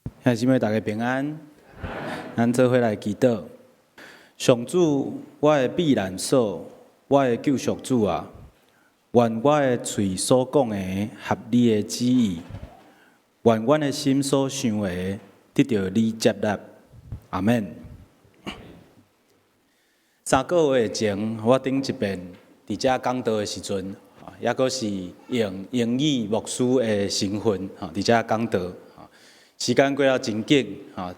兄弟姊妹，大家平安，咱做伙來祈禱。上主，我的避難所，我的救贖主啊，願我的喙所講的合你的旨意，願阮的心所想的得著你接納。阿們。3個月前，我頂一遍佇遮講道的時陣，猶閣是用英語牧師的身份，佇遮講道。時間過了真緊，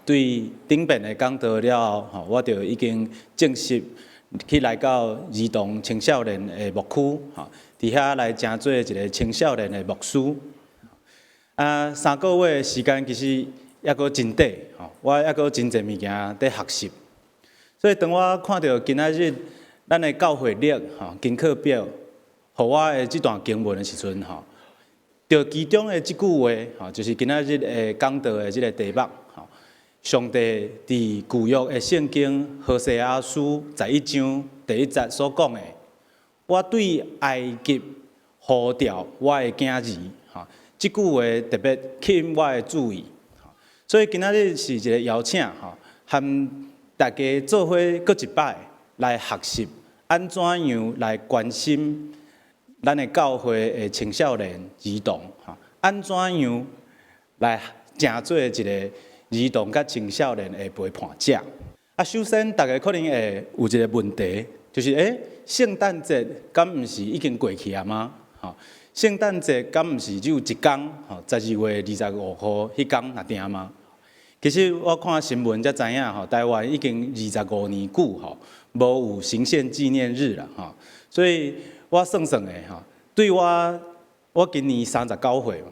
對頂遍的講道了後，我就已經正式去來到兒童青少年的牧區，佇遐來成做一個青少年的牧師。啊，3個月時間其實猶閣真短，我猶閣真濟物件佇學習。所以當我看著今仔日咱的教會曆功課表，予我的這段經文的時陣，著其中的這句話，就是今仔日的講道的這个題目，上帝佇舊約的聖經何西阿書11章第1節所講的，我對埃及呼召我的囝兒，這句話特別吸引我的注意。所以今仔日是一个邀請，和大家做伙閣一擺來學習，按怎樣來關心咱的教會的青少年兒童，按怎樣來成做一个兒童佮青少年的陪伴者。啊，首先大家可能會有一个問題，就是聖誕節敢毋是已經過去啊嗎？聖誕節敢毋是只有一工，12月25號彼工爾爾嗎？其實我看新聞才知影，台灣已經25年久無有行憲紀念日啦，所以我算算的，對我我今年39歲，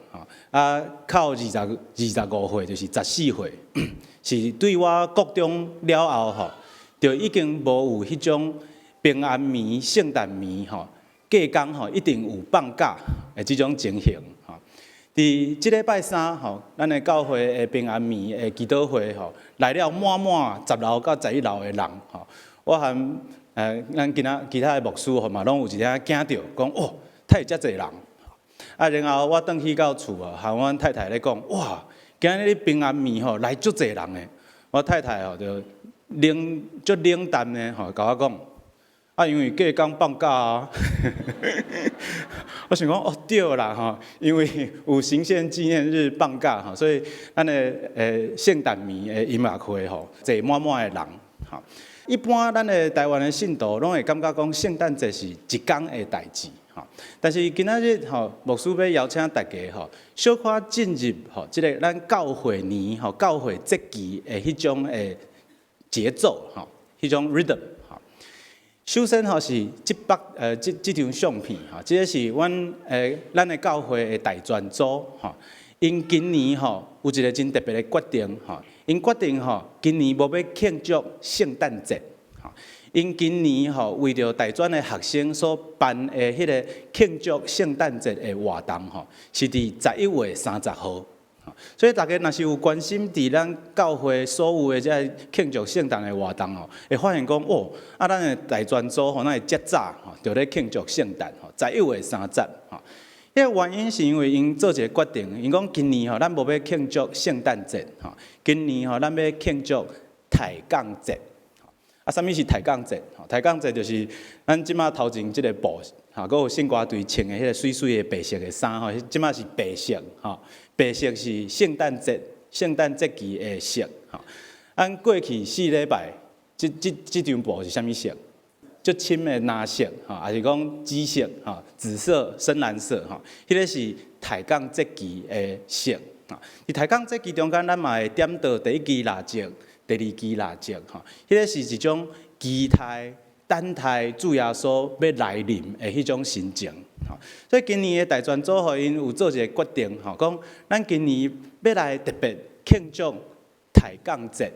啊，扣25歲就是14歲，是對我國中了後，就已經無有彼種平安暝、聖誕暝，隔工一定有放假的這種情形，佇這禮拜三，咱的教會的平安暝的祈禱會，來了滿滿10樓到11樓的人，我和咱其他其他的牧師嘛，攏有一點驚著，講哦，哪會遮濟人？啊，然後我轉去到厝啊，和阮太太咧講，哇，今仔日平安暝來足濟人的。我太太就冷足冷淡的共我講，啊，因為隔工放假啊。我想講哦對啦，因為有行憲紀念日放假，所以咱的聖誕暝的音樂會坐滿滿的人。一般咱的台灣的信徒攏會感覺講聖誕節是一工的代誌，但是今仔日牧師欲邀請大家小可進入這个咱教會年教會節期的彼種的節奏，彼種 rhythm。首先是這幅這這張相片，這个是阮咱的教會的大專組，𪜶今年有一个真特別的決定，𪜶決定今年無欲慶祝聖誕節，𪜶今年為著大專的學生所辦的彼个慶祝聖誕節的活動，是佇11月30號。所以大家若是有關心佇咱教會所有的這个慶祝聖誕的活動，會發現講哦，啊，咱的大專組哪會遮早就咧慶祝聖誕，11月30。彼个原因是因為𪜶做一个決定，𪜶講今年咱無欲慶祝聖誕節，今年咱欲慶祝抬槓節。啊，啥物是抬槓節？抬槓節就是咱這馬頭前這个布，閣有聖歌隊穿的彼个媠媠的白色的衫，這馬是白色，白色是聖誕節、聖誕節期的色。按過去4禮拜，這張布是啥物色？足深的藍色，抑是講紫色，紫色、深藍色，彼个是抬槓節期的色。佇抬槓節期中間，咱嘛會點著第一支蠟燭、第二支蠟燭，彼个是一種期待、等待主耶穌欲來臨的彼種心情。所以今年的大專組𪜶有做一个決定，講咱今年欲來特別慶祝抬槓節。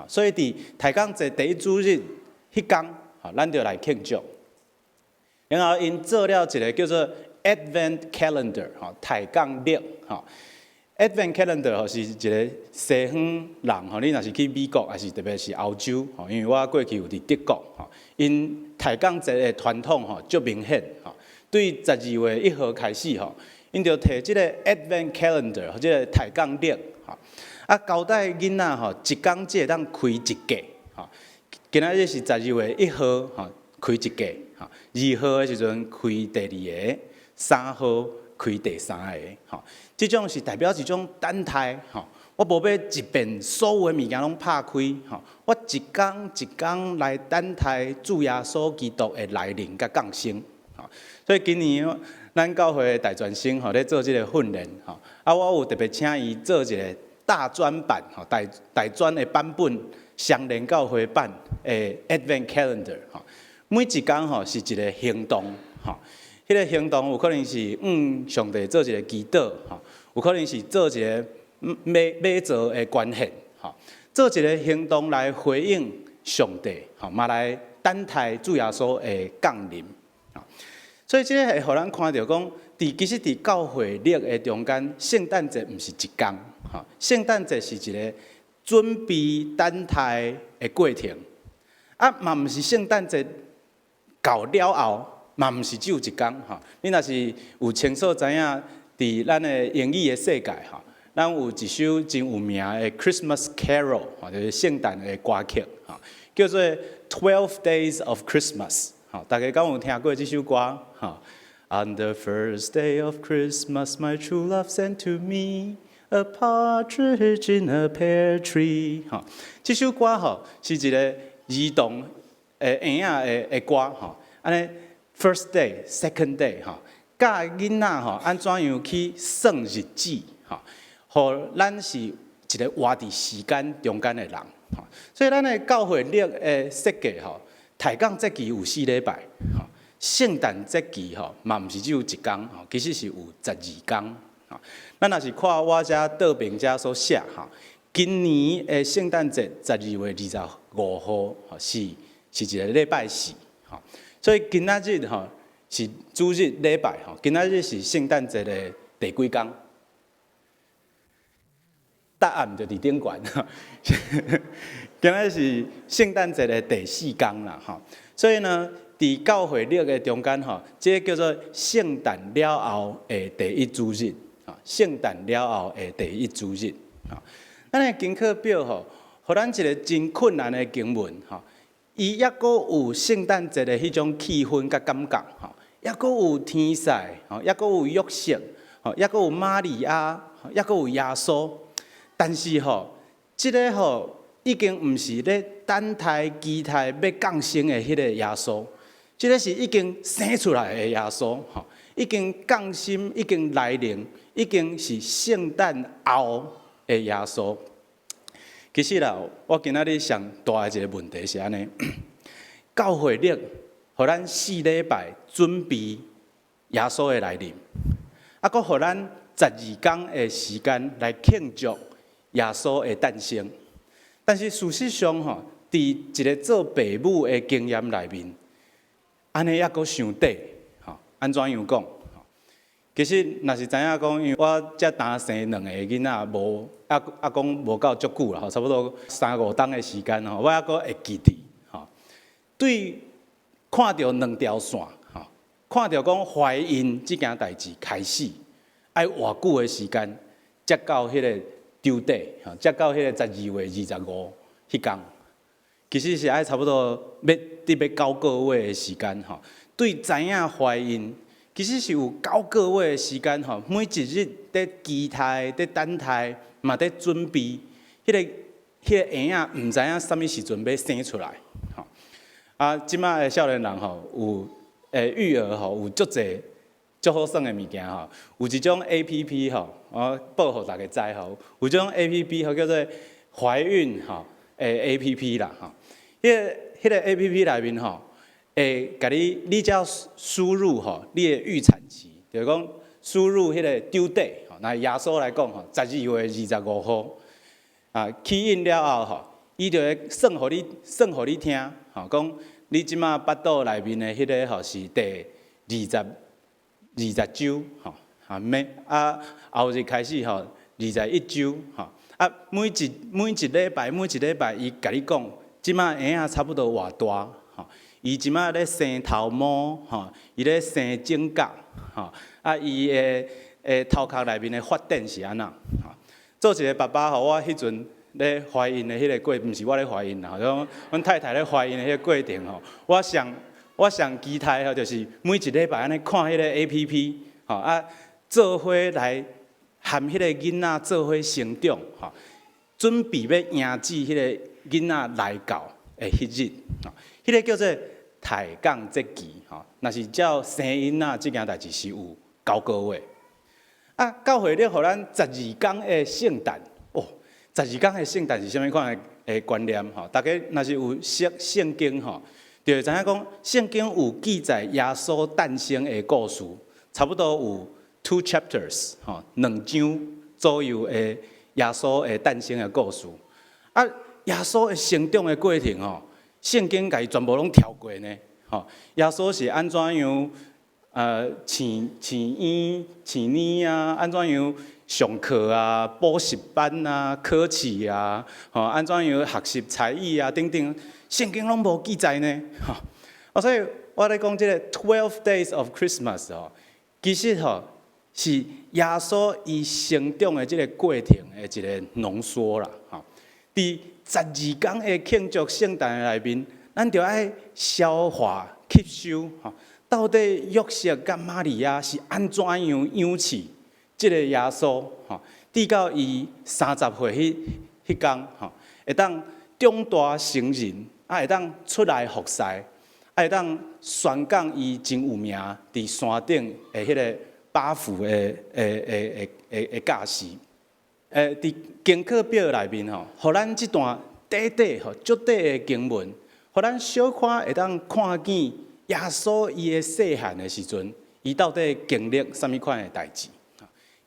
所以佇抬槓節第一主日彼工，咱就來慶祝。然後𪜶做了一个叫做 Advent Calendar，抬槓曆。Advent Calendar 是一个西方人，你若是去美國，抑是特別是歐洲，因為我過去有佇德國，𪜶抬槓節的傳統足明顯，對12月1號開始，𪜶就提這个 Advent Calendar，這个抬槓曆，啊，交代囡仔吼，一工只會當開一格，吼。今仔日是12月1號，吼，開一格，吼。2號的時陣開第二個，3號開第三個，吼。這種是代表一種等待，吼。我無欲一遍所有的物件攏拍開，吼。我一工一工來等待主耶穌基督的來臨佮降生，吼。所以今年咱教會的大專生吼咧做這个訓練，吼。啊，我有特別請伊做一個大專版，吼，大大專的版本，雙連教會版的 Advent Calendar，吼。每一工吼是一個行動，吼。彼個行動有可能是向上帝做一個祈禱，吼，有可能是做一個欲欲做的關係，吼，做一個行動來回應上帝，吼，嘛來等待主耶穌的降臨，所以這个會予咱看著講，佇其實佇教會曆的中間，聖誕節毋是一工，吼，聖誕節是一個準備等待的過程，啊，嘛毋是聖誕節到了後，嘛毋是只有一工，吼。你若是有清楚知影，佇咱的英語的世界，吼，咱有一首真有名的 Christmas Carol，吼，就是聖誕的歌曲，吼，叫做 Twelve Days of Christmas，吼，大家敢有聽過這首歌？吼，On the first day of Christmas, my true love sent to me a partridge in a pear tree。吼，這首歌吼是一个兒童的嬰仔的的歌，吼，按呢 first day, second day，吼，教囡仔吼按怎樣去算日子，吼，予咱是一个活佇時間中間的人，吼，所以咱的教會曆的設計吼，抬槓節期有四禮拜，吼，聖誕節期吼嘛毋是只有一工，吼，其實是有12工，吼。咱若是看我遮倒邊遮所寫，吼，今年的聖誕節12月25號，吼，是一個禮拜四，吼，所以今仔日吼是主日禮拜，吼，今仔日是聖誕節的第幾工？答案就佇頂懸，今仔日是聖誕節的第四工啦，吼。所以呢，佇教會曆的中間，吼，這個叫做聖誕了後的第一主日，啊，聖誕了後的第一主日，啊，咱的經課表吼，予咱一個真困難的經文，吼，伊猶閣有聖誕節的彼種氣氛佮感覺，吼，猶閣有天使，吼，猶閣有約瑟，吼，猶閣有瑪利亞，猶閣有耶穌。但是吼，這个吼已經毋是咧等待、期待欲降生的彼个耶穌，這个是已經生出來的耶穌，吼，已經降生，已經來臨，已經是聖誕後的耶穌。其實啦，我今仔日上大的一个問題是按呢，教會曆予咱四禮拜準備耶穌的來臨，啊，閣予咱12工的時間來慶祝耶穌的誕生。但是事實上吼，佇一个做爸母的經驗內面，按呢猶閣傷短，吼，按怎樣講？其實若是知影講，因為我才剛生兩個囡仔，無猶猶講無夠足久啦，吼，差不多三五冬的時間吼，我猶閣會記得，吼，對看著兩條線，吼，看著講懷孕這件代誌開始，愛偌久的時間，才到彼個 due date，吼，才到彼個12月25彼工，其實是愛差不多欲佇欲9個月的時間，吼，對知影懷孕，其實是有九個月的時間，吼，每一日佇期待、佇等待，嘛佇準備，彼個嬰仔毋知影啥物時陣欲生出來，吼。啊，這馬的少年人吼，有育兒吼，有足濟足好耍的物件吼，有一種 APP 吼，我報予大家知吼，有一種 APP 吼叫做懷孕吼的 APP 啦吼，彼個 APP 內面吼，會共你，你只要輸入吼，你的預產期，就是講輸入彼個 due date，吼，若耶穌來講吼，12月25號，啊，key in 了後吼，伊就會算予你，算予你聽，吼，講你這馬腹肚內面的彼個吼是第20週，吼，啊，每啊後日開始吼，21週，吼，啊，每一禮拜每一禮拜，伊共你講，這馬嬰仔差不多偌大，吼，伊這馬咧生頭毛，吼，伊咧生指甲，吼，啊，伊的頭殼內面的發展是按怎，吼。做一个爸爸吼，我彼陣咧懷孕的彼个過，毋是我咧懷孕啦，阮阮太太咧懷孕的彼個過程吼，我上期待吼，就是每一禮拜按呢看彼个 APP，吼啊，做伙來含彼个囡仔做伙成長，吼，準備欲迎接彼个囡仔來到的彼日，吼，彼个叫做抬摃節期，吼，若是照生囡仔這件代誌是有9個月。啊，教會咧予咱十二工的聖誕，哦，十二工的聖誕是啥物款的觀念？吼，大家若是有識聖經吼，就會知影講聖經有記載耶穌誕生的故事，差不多有 two chapters，吼，兩章左右的耶穌的誕生的故事。啊，耶穌的成長的過程吼，聖經共伊全部攏跳過呢，吼，耶穌是按怎樣？飼飼嬰飼奶啊，按怎樣上課啊，補習班啊，考試啊，吼，按怎樣學習才藝啊，等等，聖經攏無記載呢，吼。啊，所以我咧講這个 12 Days of Christmas 吼，其實吼是耶穌伊成長的這个過程的一个濃縮啦，吼。佇十二工的慶祝聖誕的內面，咱著愛消化吸收，吼。到底約瑟佮瑪利亞是按怎樣養飼這个耶穌？吼，直到伊30歲彼彼工，吼，會當長大成人，啊，會當出來服侍，啊，會當宣講伊真有名佇山頂的彼个八福的教示。佇經課表內面吼，予咱這段短短吼足短的經文，予咱小可會當看見耶穌伊的細漢的時陣，伊到底經歷啥物款的代誌？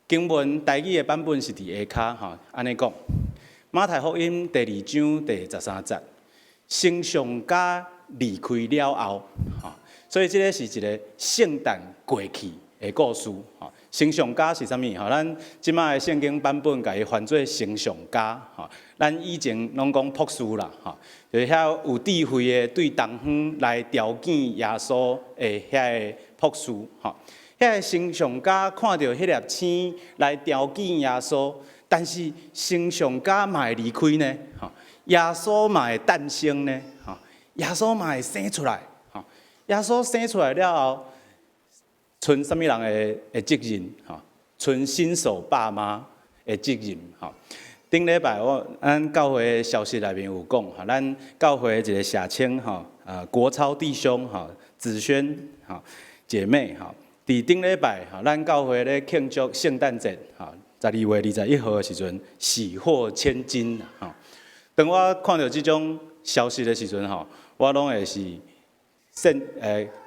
經文台語的版本是佇下跤吼，按呢講，馬太福音第二章第13節，星象家離開了後，吼，所以這个是一个聖誕過去的故事。吼，星象家是啥物？吼，咱這擺的聖經版本共伊翻做星象家。吼，咱以前攏講博士啦，吼，就是遐有智慧的對東方來朝見耶穌的遐个博士。吼，遐个星象家看著彼粒星來朝見耶穌，但是星象家嘛會離開呢？吼，耶穌嘛會誕生呢？吼，耶穌嘛會生出來。吼，耶穌生出來了後，賰啥物人的責任？吼，賰新手爸媽的責任。吼，頂禮拜我咱教會的消息內面有講，吼，咱教會一个社青吼，國超弟兄吼，子萱吼，姐妹吼，佇頂禮拜吼，咱教會咧慶祝聖誕節吼，12月21號的時陣，喜獲千金吼。當我看著這種消息的時陣吼，我攏會是先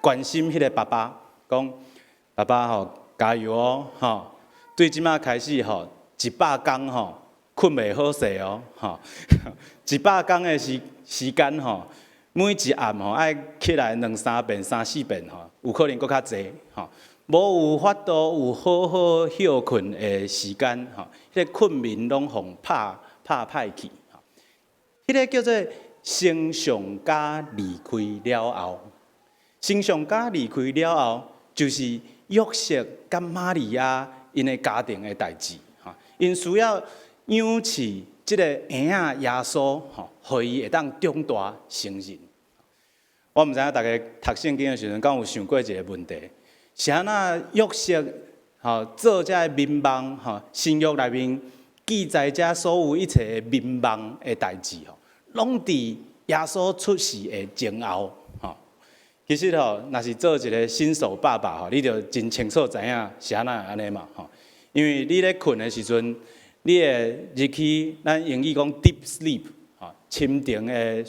關心彼个爸爸，講爸爸吼加油哦吼，對這擺開始吼100工吼睏袂好勢哦吼，100工的時間吼，每一暗吼愛起來兩三遍、三四遍吼，有可能閣較濟吼，無有法度有好好歇睏的時間吼，彼个睏眠攏予拍拍歹去吼，彼个叫做星象家離開了後，星象家離開了後，就是約瑟佮瑪利亞𪜶的家庭的代誌，吼，𪜶需要養飼這个嬰仔耶穌，吼，予伊會當長大成人。我毋知影大家讀聖經的時陣，敢有想過一个問題：是按怎約瑟吼做這个眠夢，吼，新約內面記載這所有一切的眠夢的代誌，吼，攏佇耶穌出世的前後，吼。其實吼，若是做一个新手爸爸吼，你就真清楚知影是按怎按呢嘛，吼。因為你咧睏的時陣，你會入去咱英語講 deep sleep，吼，深層的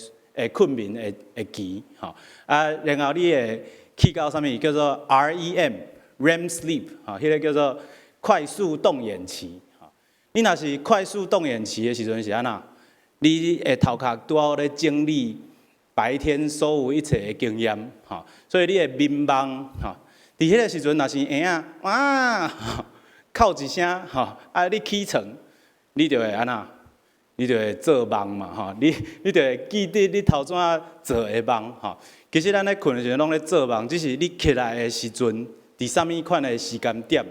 睏眠的期，吼。啊，然後你會去到啥物叫做 REM，REM sleep，吼，彼个叫做快速動眼期，吼。你若是快速動眼期的時陣是按怎？你的頭殼拄好咧整理白天所有一切的經驗，吼，所以你的眠夢，吼，佇彼个時陣若是嬰仔哇，哭一聲，吼，啊，你起床，你就會按怎？你就會做夢嘛，吼，你就會記得你頭先做的夢，吼。其實咱咧睏的時陣攏咧做夢，只是你起來的時陣，佇啥物款的時間點，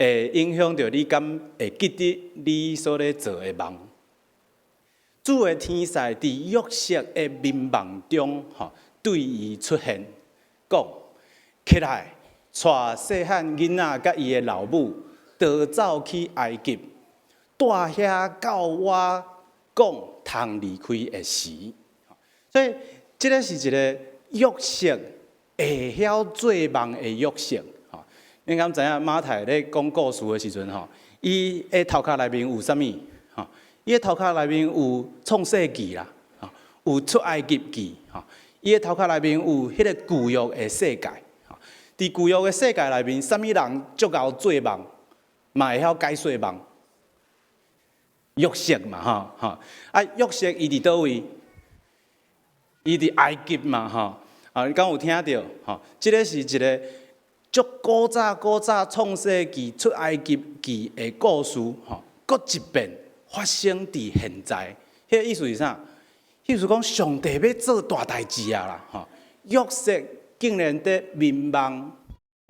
會影響著你敢會記得你所咧做的夢。主的天使佇約瑟的眠夢中，吼，對伊出現，講：起來，帶細漢囡仔佮伊的老母，逃走去埃及，蹛遐到我講通離開的時。所以，這个是一個約瑟會曉做夢的約瑟。吼，你敢知影馬太咧講故事的時陣，吼，伊的頭殼內面有啥物？吼，伊的頭殼內面有創世記啦，吼，有出埃及記，吼，伊的頭殼內面有彼個舊約的世界。吼，佇舊約的世界內面，啥物人足𠢕做夢，嘛會曉解說夢？約瑟嘛，吼吼。啊，約瑟伊佇佗位？伊佇埃及嘛，吼。啊，你敢有聽著？吼，這个是一个足古早古早創世記、出埃及記的故事，吼，閣一遍發生佇現在。彼个意思是啥？意思講上帝欲做大代誌啊啦，吼！約瑟竟然佇眠夢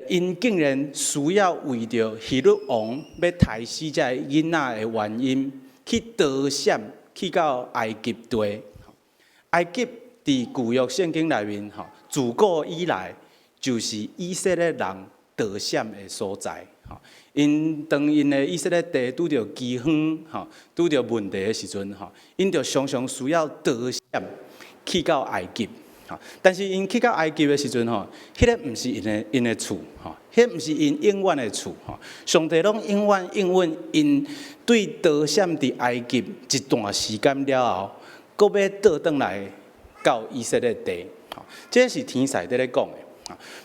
，𪜶竟然需要為著希律王欲刣死這个囡仔的原因，去逃閃去到埃及地。埃及佇舊約聖經內面，吼，自古以來就是以色列人逃閃的所在。吼，𪜶當𪜶的以色列地拄著饑荒，吼，拄著問題的時陣，吼，𪜶就常常需要逃閃去到埃及。吼，但是𪜶去到埃及的時陣，吼，彼个毋是𪜶的厝，吼，彼个毋是𪜶永遠的厝，吼。上帝攏永遠應允𪜶對逃閃佇埃及一段時間了後，閣欲倒轉來到以色列地。吼，這是天使佇咧講的。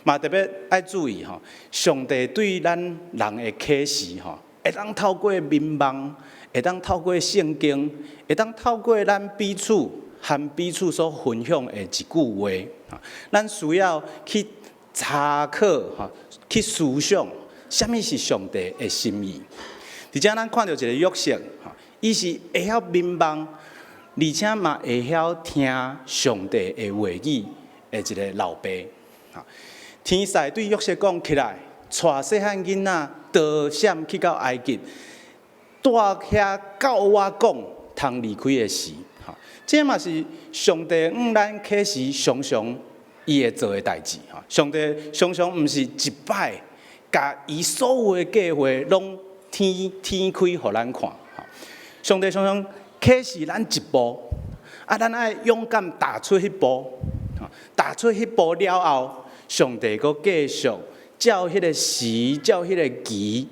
嘛特別愛注意吼，上帝對咱人的啟示吼，會當透過眠夢，會當透過聖經，會當透過咱彼此和彼此所分享的一句話，咱需要去查考吼，去思想，啥物是上帝的心意。佇遮咱看著一个約瑟，吼，伊是會曉眠夢，而且嘛會曉聽上帝的話語的一个老爸。天使對約瑟講起來，帶細漢囡仔逃閃去到埃及，蹛遐到我講通離開的時。這嘛是上帝向咱啟示常常伊會做的代誌。上帝常常毋是一擺，共伊所有的計劃攏天天開予咱看。上帝常常啟示咱一步，啊，咱愛勇敢踏出彼步。踏出彼步了後，上帝閣繼續照彼个時，照彼个期，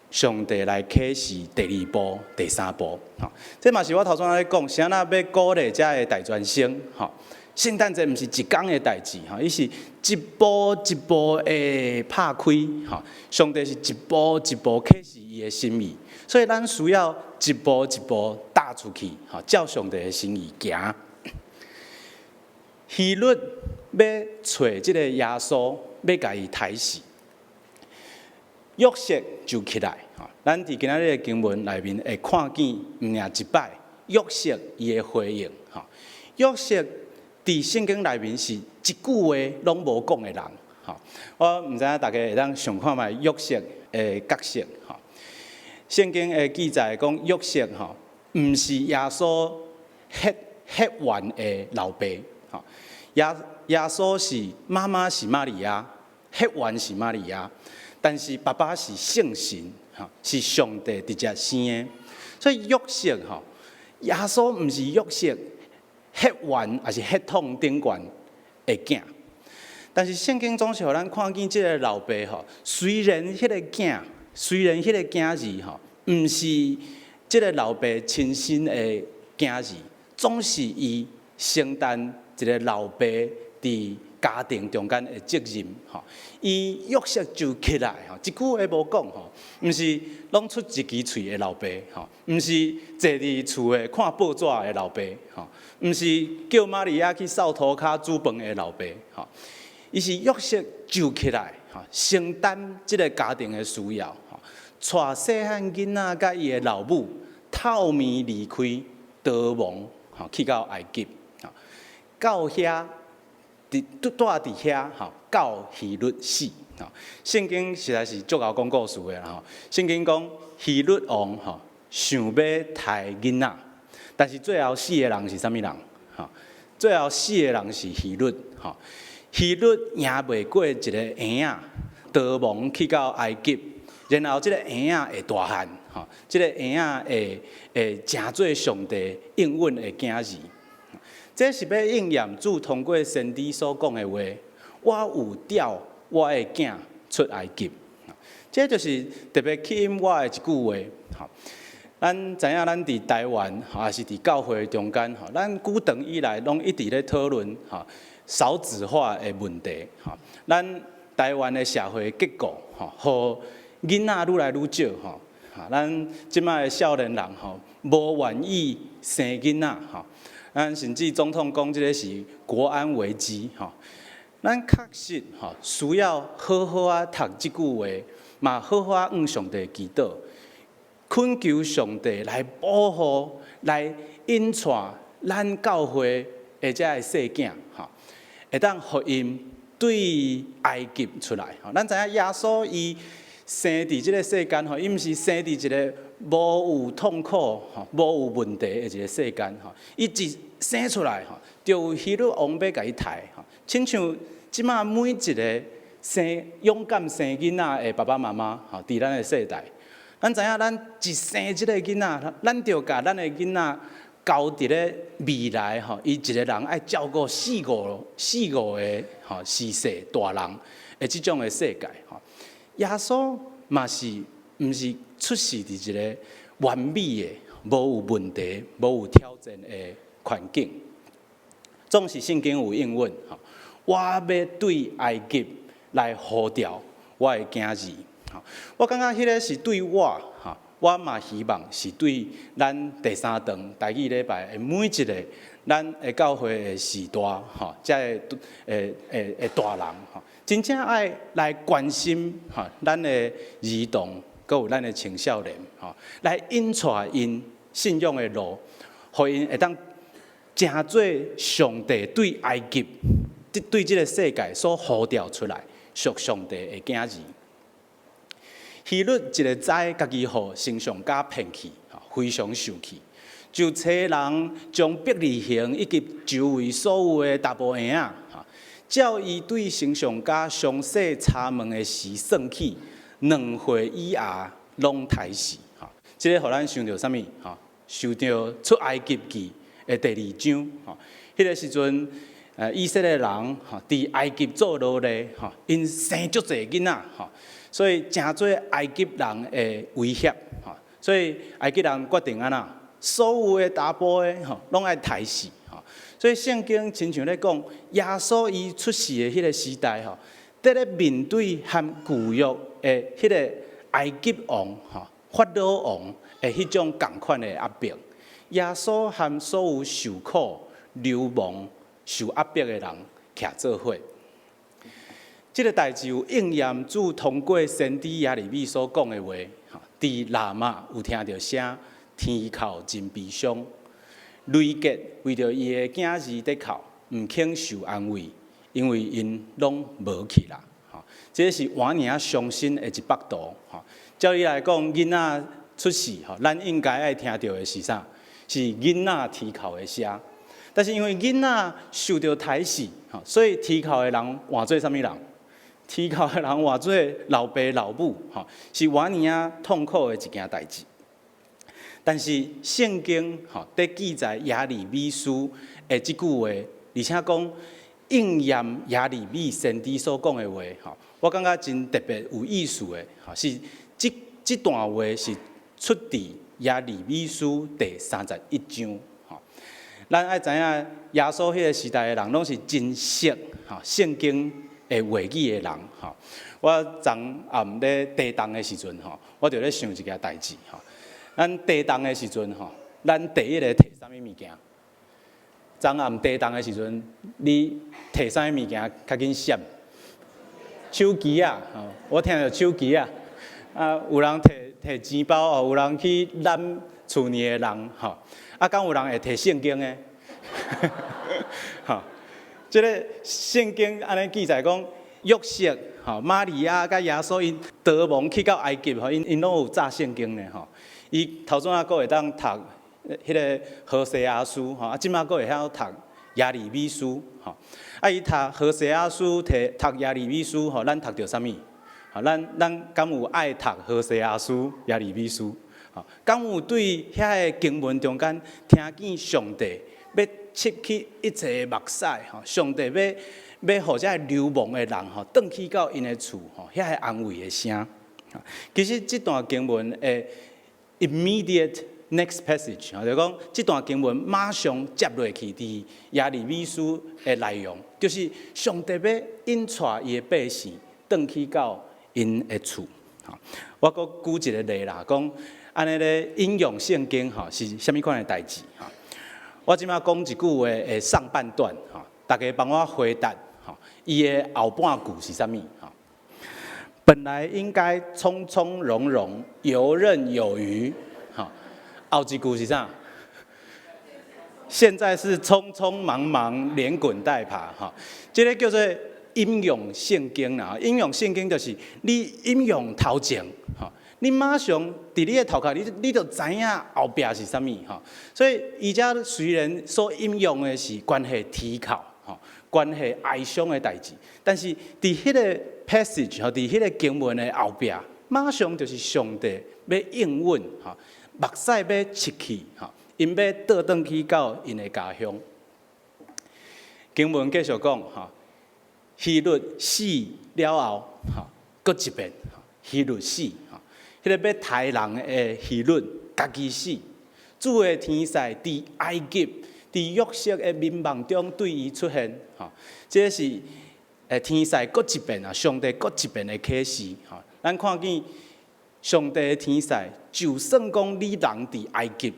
上帝來啟示第二步、第三步。吼，這嘛是我頭先咧講，啥人欲鼓勵遮的大專生？吼，聖誕節毋是一工的代誌，吼，伊是一步一步的拍開。吼，上帝是一步一步啟示伊的心意，所以咱需要一步一步踏出去，吼，照上帝的心意行。希律欲揣這个耶穌，欲共伊刣死，約瑟就起來。吼，咱佇今仔日的經文內面會看見，毋爾一擺約瑟伊的回應。吼，約瑟佇聖經內面是一句話攏無講的人。吼，我毋知影大家會當想看覓約瑟的角色。吼，聖經的記載講約瑟吼，毋是耶穌血緣的老爸。吼，耶穌是媽媽是瑪利亞，血緣是瑪利亞，但是爸爸是聖神，吼，是上帝直接生的。所以約瑟吼，耶穌毋是約瑟血緣抑是血統頂懸的囝，但是聖經總是予咱看見這个老爸吼，雖然彼个囝，雖然彼个囝兒吼，毋是這个老爸親生的囝兒，總是伊承擔一个老爸佇家庭中間的責任，吼。伊約瑟就起來，吼，一句話無講，吼，毋是攏出一支喙的老爸，吼，毋是坐佇厝的看報紙的老爸，吼，毋是叫瑪利亞去掃塗跤煮飯的老爸，吼。伊是約瑟就起來，吼，承擔這个家庭的需要，吼，帶細漢囡仔佮伊的老母透暝離開，逃亡，吼，去到埃及，到遐。佇蹛佇遐吼，到希律死。吼，聖經實在是足𠢕講故事的啦吼。聖經講希律王吼想欲刣囡仔，但是最後死的人是啥物人？吼，最後死的人是希律。吼，希律贏袂過一个嬰仔，逃亡去到埃及，然後這个嬰仔會大漢，吼，這个嬰仔會會成做上帝應允的囝兒。這是欲應驗主通過先知所講的話，我有調我的囝出埃及。這就是特別吸引我的一句話。吼，咱知影咱佇台灣，抑是佇教會中間，吼，咱久長以來攏一直咧討論吼少子化的問題。吼，咱台灣的社會結構，吼，予囡仔愈來愈少，吼，咱這擺的少年人，吼，無願意生囡仔，吼。咱甚至總統講這个是國安危機，吼。咱確實吼需要好好仔讀這句話，嘛好好仔向上帝祈禱，懇求上帝來保護、來引帶咱教會的這个細囝，吼，會當予𪜶對埃及出來。吼，咱知影耶穌伊生佇這个世間，吼，伊毋是生佇一个無有痛苦、吼，無有問題的一个世間，吼，伊一生出來，吼，就有希律王欲共伊刣，吼，親像這擺每一个生勇敢生囡仔的爸爸媽媽，吼，佇咱的世代，咱知影咱一生這个囡仔，咱就共咱的囡仔交佇咧未來，吼，伊一个人愛照顧四五個吼，時勢大人的這種的世界，吼。耶穌嘛是毋是出世佇一个完美的、無有問題、無有挑戰的環境。總是聖經有應允，吼，我欲對埃及來呼召我的囝兒。吼，我感覺彼个是對我，吼，我嘛希望是對咱第三堂台語禮拜的每一个咱的教會的序大，吼，這个的大人，吼，真正愛來關心，吼，咱的兒童，閣有咱的青少年，吼，來引帶𪜶信仰的路，予𪜶會當成做上帝對埃及，對這个世界所呼召出來屬上帝的囝兒。希律一个知家己予星象家騙去，非常受氣，就差人將伯利恆以及周圍所有的查埔嬰仔，照伊對星象家詳細查問的時算起，2歲以下攏刣死。這个予咱想著啥物？想著出埃及記的第二章。彼个時陣，以色列人佇埃及做奴隸，𪜶生足濟囡仔，所以成做埃及人的威脅。所以埃及人決定按怎，所有的查埔的吼，攏愛刣死。所以聖經親像咧講，耶穌伊出世的彼个時代吼，佇咧面對和舊約的彼个埃及王吼、法老王的彼種仝款的壓迫，耶穌和所有受苦、流亡、受壓迫的人徛做伙。這个代誌有應驗主通過先知耶利米所講的話，佇喇瑪有聽著聲，啼哭真悲傷。雷結為著伊的囝兒咧哭，毋肯受安慰，因為𪜶攏無去啦。吼，這是換娘傷心的一幅圖。吼，照理來講，囡仔出世，吼，咱應該愛聽著的是啥？是囡仔啼哭的聲。但是因為囡仔受著刣死，吼，所以啼哭的人換做啥物人？啼哭的人換做老爸老母，吼，是換娘痛苦的一件代誌。但是聖經吼，佇記載耶利米書的這句話，而且講應驗耶利米先知所講的話，吼，我感覺真特別有意思的，吼，是這這段話是出佇耶利米書第31章，吼。咱愛知影耶穌彼个時代的人，攏是真熟吼聖經的話語的人，吼。我昨暗咧地動的時陣，吼，我就咧想一件代誌，吼。咱地動的時陣，吼，咱第一个提啥物物件？昨暗地動的時陣，你提啥物物件較緊閃？手機仔，吼，我聽著手機仔。啊，有人提提錢包哦，有人去攬厝裡的人，吼。啊，敢有人會提聖經的？吼，這个聖經按呢記載講，約瑟、吼瑪利亞佮耶穌𪜶逃亡去到埃及，吼𪜶𪜶攏有早聖經呢，吼。伊頭先仔閣會當讀彼个何西阿書，吼，啊，這馬閣會曉讀耶利米書，吼。啊，伊讀何西阿書，提讀耶利米書，吼，咱讀著啥物？吼，咱咱敢有愛讀何西阿書、耶利米書？吼，敢有對遐个經文中間聽見上帝欲拭去一切的目屎，吼，上帝欲予這个流亡的人吼，轉去到𪜶的厝，吼，遐个安慰的聲。其實這段經文的 immediate next passage，就是講這段經文馬上接落去佇耶利米書的內容，就是上帝欲引帶伊的百姓轉去到𪜶的厝。我閣舉一个例啦，講按呢咧引用聖經吼是啥物款的代誌？吼，我這馬講一句話的上半段，吼，大家幫我回答，吼，伊的後半句是啥物？吼，本來應該從從容容、游刃有餘，吼，後一句是啥？現在是匆匆忙忙、連滾帶爬，吼，這个叫做引用聖經啦。引用聖經就是你引用頭前，吼，你馬上佇你的頭殼，你你就知影後壁是啥物，吼。所以伊遮雖然所引用的是關係啼哭，吼，關係哀傷的代誌，但是佇彼个 passage 吼，佇彼个經文的後壁，馬上就是上帝欲應允，吼，目屎欲拭去，吼，𪜶欲倒轉去到𪜶的家鄉。經文繼續講，吼，希律死了後，吼，閣一遍，希律死，吼，彼个欲刣人的希律家己死，主的天使佇埃及，佇約瑟的眠夢中對伊出現，吼，這是天使閣一遍啊，上帝閣一遍的啟示，吼，咱看見上帝的天使，就算講你人佇埃及，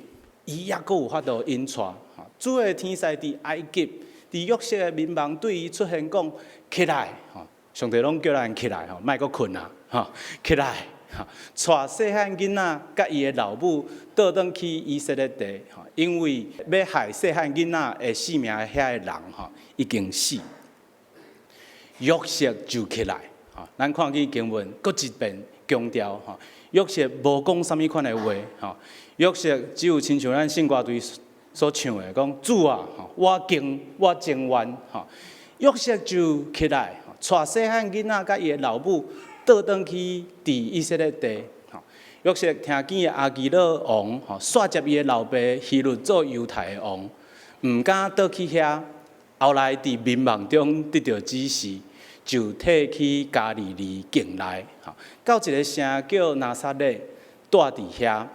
伊猶閣有法度引帶，吼，主的天使佇埃及，佇約瑟的眠夢對伊出現講起來，吼，上帝攏叫咱起來，吼，莫閣睏啊，吼，起來，吼，帶細漢囡仔佮伊的老母倒轉去以色列地，吼，因為欲害細漢囡仔的性命的遐个人，吼，已經死。約瑟就起來，吼，咱看見經文閣一遍強調，吼，約瑟無講啥物款的話，吼，約瑟只有親像咱聖歌隊所唱的，講主啊，我情我情願，吼，約瑟就起來，帶細漢囡仔佮伊的老母倒轉去佇以色列地，吼，約瑟聽見亞基老王，吼，煞接伊的老爸希律做猶太的王，毋敢倒去遐。後來佇眠夢中得著指示，就退去加利利境內，吼，到一个城叫拿撒勒，蹛佇遐。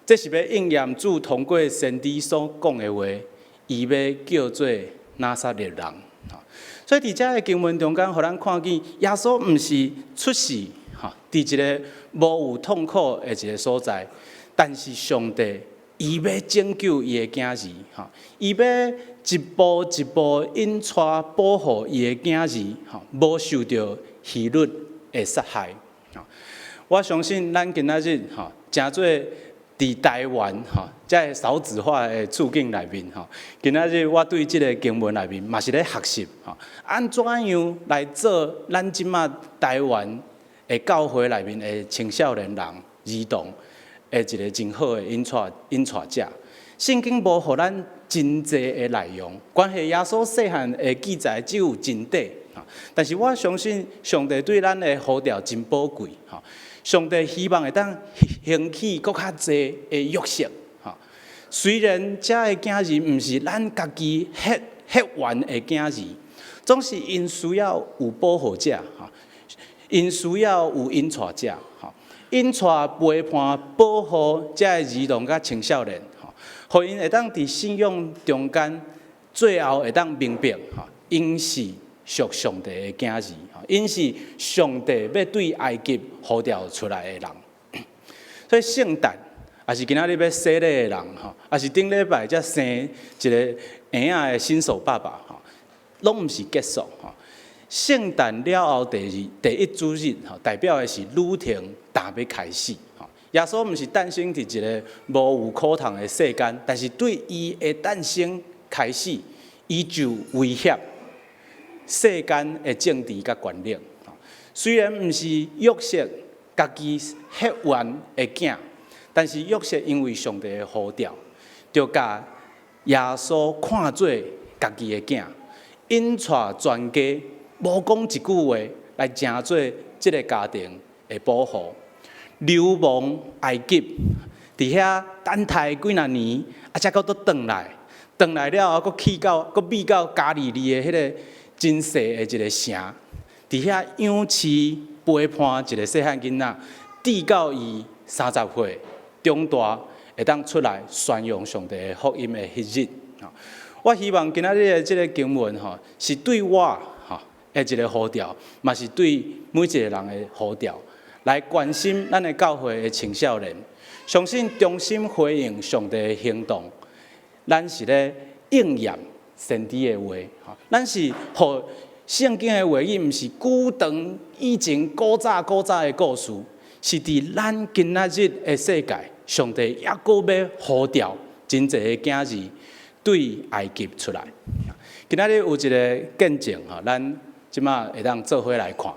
這是欲應驗主通過先知所講的話，伊欲叫做拿撒勒人。所以佇這个經文中間，予咱看見耶穌毋是出世，吼，佇一个無有痛苦的一个所在，但是上帝伊欲拯救伊的囝兒，吼，伊欲一步一步引帶保護伊的囝兒，吼，無受著希律的殺害。我相信咱今仔日吼，誠做佇台灣吼，這个少子化的處境內面吼，今仔日我對這个經文內面嘛是咧學習吼，按怎樣來做咱這馬台灣的教會內面的青少年人、兒童的一個真好的引帶引帶者。聖經無予咱真濟的內容，關係耶穌細漢的記載只有真短，但是我相信上帝對咱的呼召真寶貴，吼。上帝希望會當興起閣較濟的約瑟，吼。雖然這个囝兒毋是咱家己血血緣的囝兒，總是𪜶需要有保護者，吼，𪜶需要有引帶者，吼，引帶陪伴保護這个兒童佮青少年，吼，予𪜶會當佇信仰中間，最後會當明白，吼，𪜶是屬上帝的囝兒，𪜶是上帝欲對埃及呼召出來的人。所以聖誕，抑是今仔日欲洗禮的人，吼，抑是頂禮拜才生一個嬰仔的新手爸爸，吼，攏毋是結束，吼。聖誕了後第二第一主日，吼，代表的是旅程踏欲開始，吼。耶穌毋是誕生佇一个無有苦痛的世間，但是對伊的誕生開始，伊就威脅。世間的政治佮權力。雖然毋是約瑟家己血緣的囝，但是約瑟因為上帝的呼召，就共耶穌看做家己的囝，引帶全家無講一句話來成做這个家庭的保護。流亡埃及，佇遐等待幾若年，啊，才閣閣轉來，轉來了後，閣去到，閣避到加利利的彼个真細的一个城，佇遐養飼陪伴一个細漢囡仔，直到伊30歲長大，會當出來宣揚上帝的福音的彼日。我希望今仔日的這个經文吼，是對我吼的一个呼召，嘛是對每一个人的呼召，來關心咱的教會的青少年，相信忠心回應上帝的行動，咱是咧應驗先知的話，咱是予聖經的話語，毋是久長以前古早古早的故事，是佇咱今仔日的世界，上帝猶閣欲呼召真濟的囝兒對埃及出來。今仔日有一个見證吼，咱這馬會當做伙來看。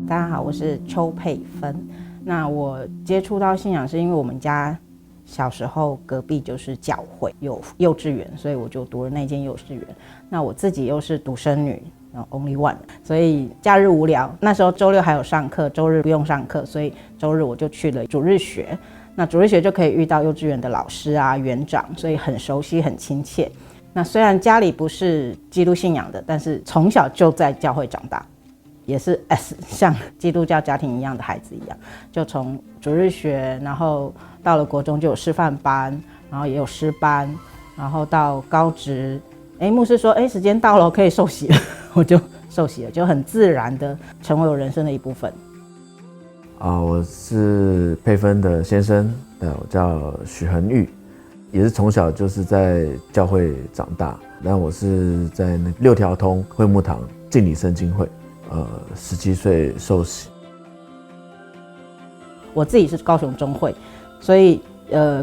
大家好，我是邱佩芬。那我接觸到信仰是因為我們家小時候隔壁就是教會，有幼稚園，所以我就讀了那間幼稚園。那我自己又是獨生女，然後 only one，所以假日無聊，那時候週六還有上課，週日不用上課，所以週日我就去了主日學。那主日學就可以遇到幼稚園的老師啊、園長，所以很熟悉、很親切。那雖然家裡不是基督信仰的，但是從小就在教會長大。也是 as 像基督教家庭一樣的孩子一樣，就從主日學，然後到了國中就有師範班，然後也有詩班，然後到高職，哎，牧師說，哎，時間到了，可以受洗了，我就受洗了，就很自然的成為我人生的一部分。啊，我是佩芬的先生，我叫許恆玉，也是從小就是在教會長大，但我是在那六條通會幕堂敬禮聖經會。17歲受洗。我自己是高雄中會，所以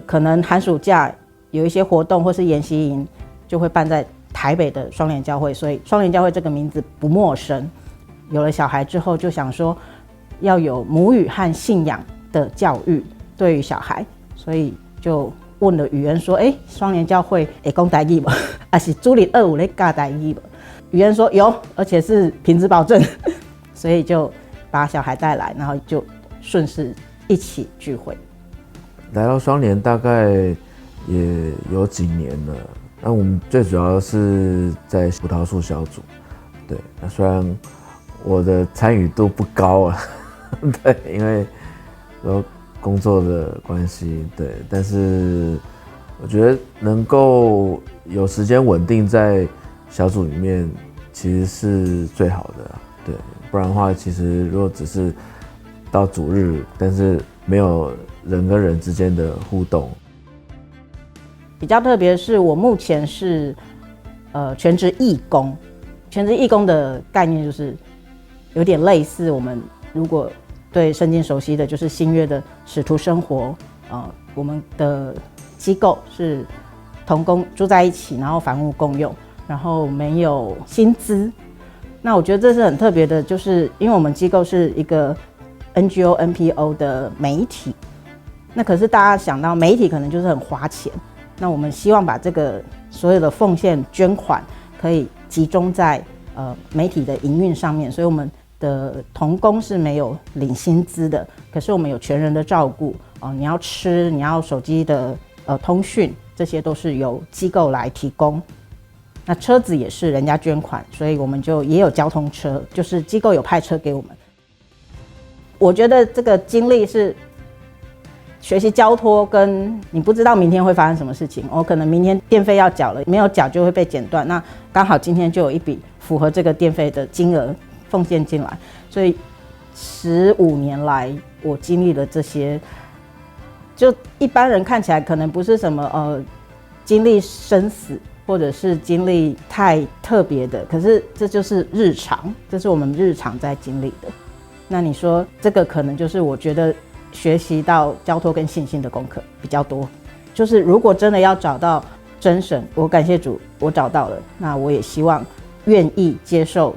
可能寒暑假有一些活動或是研習營，就會辦在台北的雙聯教會，所以雙聯教會這個名字不陌生。有了小孩之後，就想說要有母語和信仰的教育對於小孩，所以就問了語言說：“哎，雙聯教會會講台語無？還是主日學有咧教台語無？”語言說有，而且是品質保證，所以就把小孩帶來，然後就順勢一起聚會。來到雙聯大概也有幾年了，那我們最主要是在葡萄樹小組。對，那雖然我的參與度不高啊，對，因為有工作的關係，對，但是我覺得能夠有時間穩定在小組裡面其實是最好的，對，不然的話，其實如果只是到主日，但是沒有人跟人之間的互動。比較特別是我目前是全職義工，全職義工的概念就是有點類似我們如果對聖經熟悉的就是新約的使徒生活，我們的機構是同工住在一起，然後房屋共用。然後沒有薪資，那我覺得這是很特別的，就是因為我們機構是一個 NGO、NPO 的媒體，那可是大家想到媒體可能就是很花錢，那我們希望把這個所有的奉獻捐款可以集中在媒體的營運上面，所以我們的同工是沒有領薪資的，可是我們有全人的照顧哦，你要吃，你要手機的通訊，這些都是由機構來提供。那車子也是人家捐款，所以我們就也有交通車，就是機構有派車給我們。我覺得這個經歷是學習交託，跟你不知道明天會發生什麼事情。我可能明天電費要繳了，沒有繳就會被剪斷。那剛好今天就有一筆符合這個電費的金額奉獻進來，所以15年來我經歷了這些，就一般人看起來可能不是什麼經歷生死。或者是經歷太特別的，可是這就是日常，這是我們日常在經歷的。那你說這個可能就是我覺得學習到交託跟信心的功課比較多。就是如果真的要找到真神，我感謝主，我找到了。那我也希望願意接受，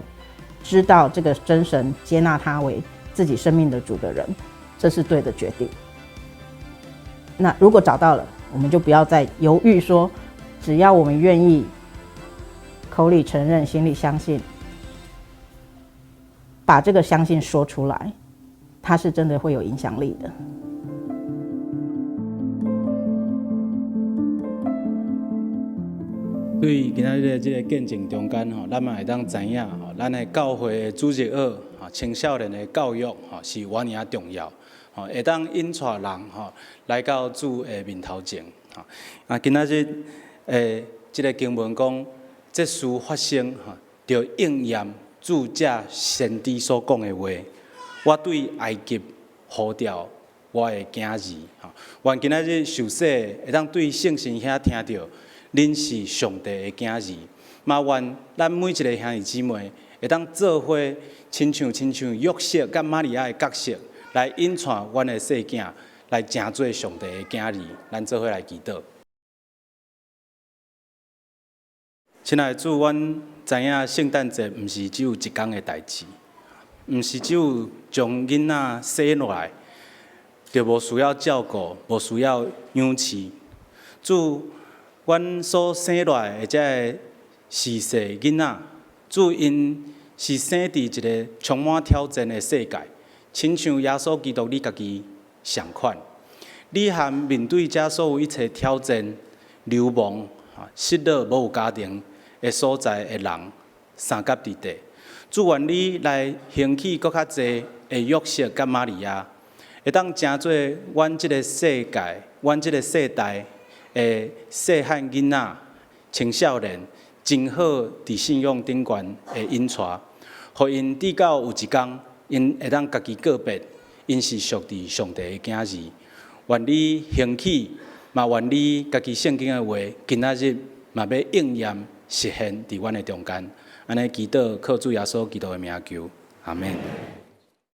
知道這個真神，接納他為自己生命的主的人，這是對的決定。那如果找到了，我們就不要再猶豫說，只要我們願意口裡承認，心裡相信，把這個相信說出來，它是真的會有影響力的。對今仔日的這個見證中間吼，咱嘛會當知影吼，咱的教會的主日學吼，青少年的教育吼是偌爾仔重要，吼會當引帶人吼來到主的面頭前。吼啊，今仔日的這個經文講，這事發生吼，著應驗主藉先知所講的話。我對埃及呼召我的囝兒，吼，願今仔日受洗會當對聖神遐聽著。恁是上帝的囝兒，嘛願咱每一个兄弟姊妹會當做伙，親像約瑟佮瑪利亞的角色，來引帶阮的細囝來成做上帝的囝兒。咱做伙來祈禱。親愛的主，阮知影聖誕節毋是只有一工的代誌，毋是只有將囡仔生落來，就無需要照顧，無需要養飼。主，阮所生落來的這个時勢囡仔，主𪜶是生佇一个充滿挑戰的世界，親像耶穌基督你家己仝款，你含面對這所有一切挑戰、流亡、失落、無有家庭的所在的人相佮佇地，主願你來興起閣較濟的約瑟佮瑪利亞，會當成做阮這个世界、阮這个世代的細漢囡仔、青少年，真好佇信仰頂懸的引帶，予𪜶直到有一工，𪜶會當家己告別，𪜶是屬佇上帝的囝兒。願你興起，嘛願你家己聖經的話，今仔日嘛欲應驗實現佇阮的中間。按呢祈禱，靠主耶穌基督的名求，阿們。